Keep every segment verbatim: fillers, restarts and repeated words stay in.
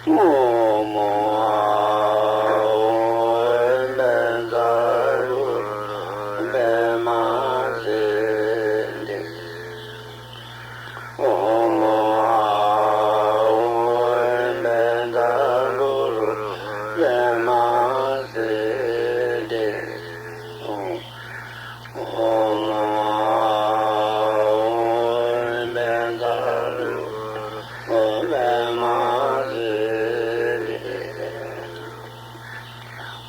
ཨོཾ་ཨཱཿཧཱུྃ་བཛྲ་གུ་རུ་པདྨ་སིདྡྷི། ཨོཾ་ཨཱཿཧཱུྃ་བཛྲ་གུ་རུ་པདྨ་སིདྡྷི། ཨོཾ་ཨཱཿཧཱུྃ་བཛྲ་གུ་རུ་པདྨ་སིདྡྷི།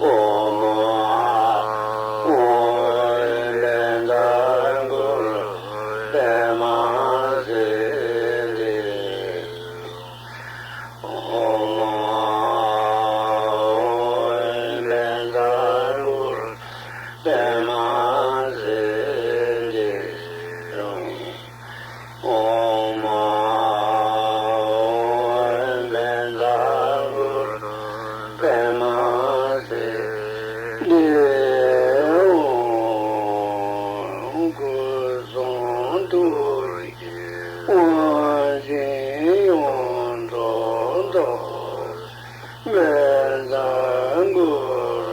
ཨོཾ་ཨཱཿཧཱུྃ་བཛྲ་གུ་རུ་པདྨ་སིདྡྷི། ཨོཾ་ཨཱཿཧཱུྃ་བཛྲ་གུ་རུ་པདྨ་སིདྡྷི། ཨོཾ་ཨཱཿཧཱུྃ་བཛྲ་གུ་རུ་པདྨ་སིདྡྷི། ཨོཾ་སྐུ་གསུང་ཐུགས་ཀྱི་དབང་ཆེན་ཡོངས་རྫོགས་རྫོགས། བཛྲ་གུ་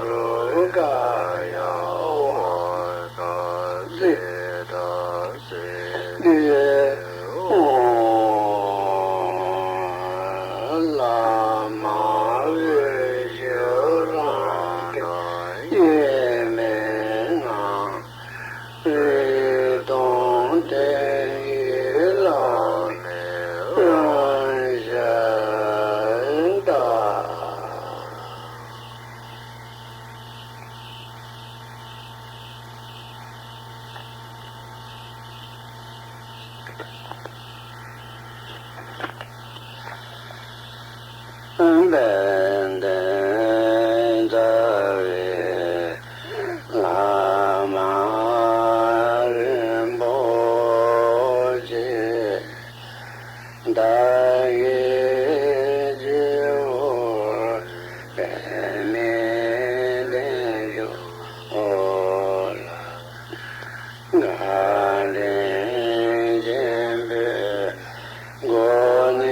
རུ་ཀཱ་ཡ་ཝཱ་ཀ་ཙི་ཏ་སིདྡྷི། ཨོཾ་བླ་མ་དབུས་སུ་རང་གྲོལ་དབྱེར་མེད་ངང་། རིག་སྟོང་དོན་གྱི་བླ་མའི་རང་ཞལ་བལྟ། དཔལ་ལྡན་རྩ་བའི་བླ་མ་རིན་པོ་ཆེ། བདག་གི་སྤྱི་བོར་པདྨའི་གདན་བཞུགས་ལ། དགའ་ལྡན་ཆེན་པོའི་སྒོ་ནས་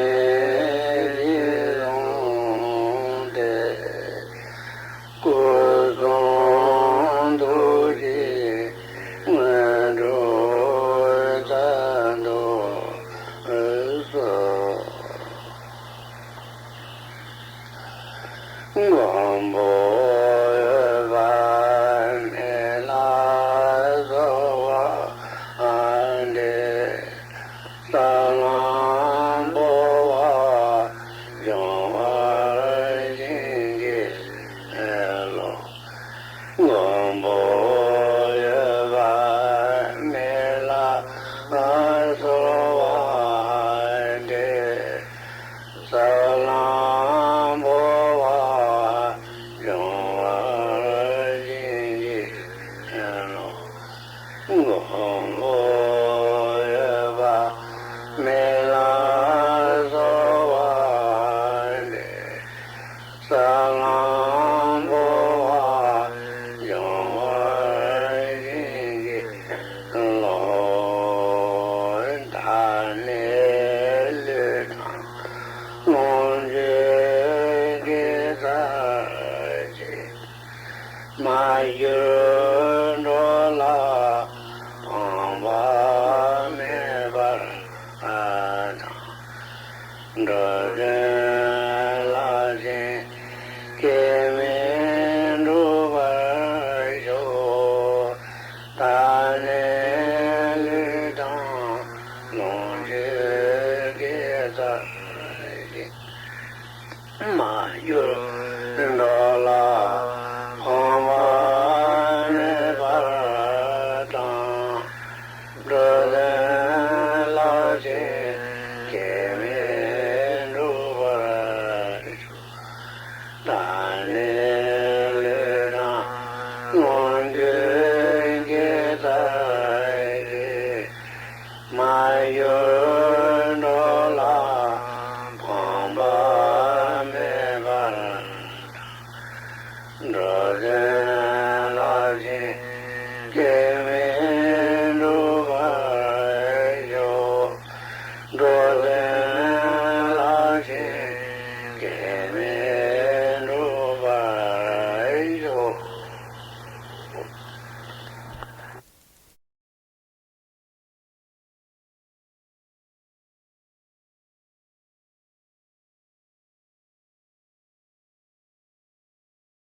གཟིགས་བཟུང་སྟེ། སྐུ་གསུང་ཐུགས་ཀྱི་དངོས་གྲུབ་བསྩལ་དུ་གསོལ། མགོན་པོ་འོད་དཔག་མེད་ལ་གསོལ་བ་འདེབས། ས་ལམ་སྤོབས་པ་འབྱུང་བར་བྱིན་གྱིས་རློབས། མགོན་པོ་འོད་དཔག་མེད་ལ་གསོལ་བ་འདེབས། ས་ལམ་སྤོབས་པ་འབྱུང་བར་བྱིན་གྱིས་རློབས། མགོན་པོ་འོད་དཔག་མེད་ལ་གསོལ་བ་འདེབས། ས་ལམ་སྤོབས་པ་འབྱུང་བར་བྱིན་གྱིས་རློབས། ད་ནི་ལུས་དང་ལོངས་སྤྱོད་དགེ་རྩ་ཆེ། མ་གྱུར་འགྲོ་ལ་ཕངས་པ་མེད་པར་དང་། འགྲོ་དོན་རླབས་ཆེན་གེགས་མེད་འགྲུབ་པར་ཤོག །ད་ནི་ལུས་དང་ལོངས་སྤྱོད་དགེ་རྩ་ཆེ། མ་གྱུར་འགྲོ་